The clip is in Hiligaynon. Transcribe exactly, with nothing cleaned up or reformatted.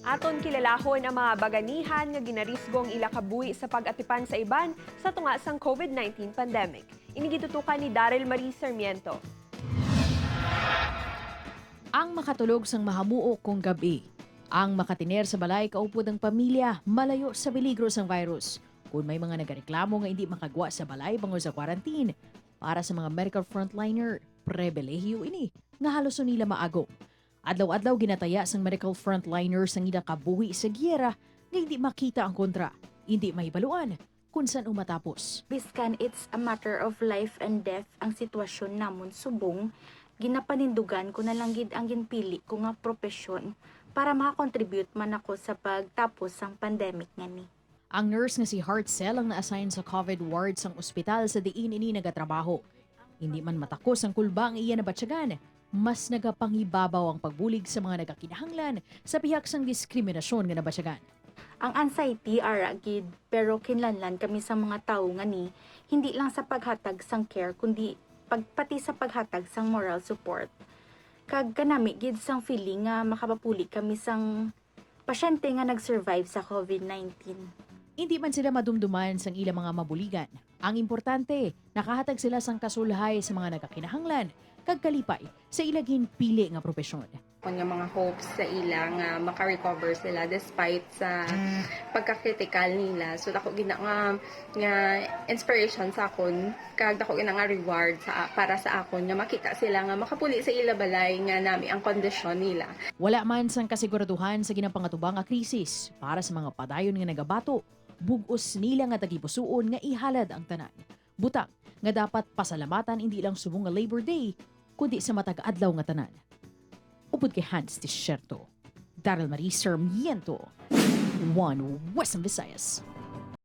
Aton kilalahon ang mga baganihan nga ginarisgo ang ila kabuhi sa pag-atipan sa iban sa tunga sang COVID nineteen pandemic. Ini gitutukan ni Daryl Marie Sarmiento. Ang makatulog sang mahamuok kung gab-i. Ang makatiner sa balay kaupod ang pamilya malayo sa peligro sang virus. Kung may mga nagareklamo nga indi makagwa sa balay bangod sa quarantine, para sa mga medical frontliner, pribilehiyo ini nga halos nila maagom. Adlaw-adlaw ginataya sang medical frontliners ang ila kabuhi sa giyera nga hindi makita ang kontra, hindi mahibaluan kung san-o matapos. Biskan it's a matter of life and death ang sitwasyon namon subong, ginapanindugan ko na lang gid ang ginpili ko nga propesyon para makakontribute man ako sa pagtapos sang pandemic nga ni. Ang nurse nga si Hartzell ang na-assign sa COVID ward sang ospital sa diin ini nagatrabaho. Hindi man matakos ang kulba ang iya nabatyagan, mas nagapangibabaw ang pagbulig sa mga nagakinahanglan sa pihak sang diskriminasyon nga nabatyagan. Ang anxiety ara gid, pero kinlanlan kami sa mga tawo nga ni hindi lang sa paghatag sang care kundi pag, pati sa paghatag sang moral support. Kag kanami gid sang feeling nga makapapuli kami sang pasyente nga nag-survive sa COVID nineteen. Hindi man sila madumduman sang ila mga mabuligan. Ang importante, nakahatag sila sang kasulhay sa mga nagakinahanglan kag kalipay sa ila ginpili nga propesyon. Akon nga mga hopes sa ila nga maka-recover sila despite sa pagka-critical nila. So dako gina nga nga inspiration sa akon kag dako gina nga reward sa para sa akon nga makita sila nga makapuli sa ila balay nga nami ang kondisyon nila. Wala man sang kasiguraduhan sa ginapangatubang nga krisis para sa mga padayon nga nagabato, bug-os nila nga tagipusuon nga ihalad ang tanan. Butang nga dapat pasalamatan hindi lang subong nga Labor Day, kundi sa matag adlaw nga tanan. Upod kay Hans Desierto, Daryl Marie Sarmiento, One Western Visayas.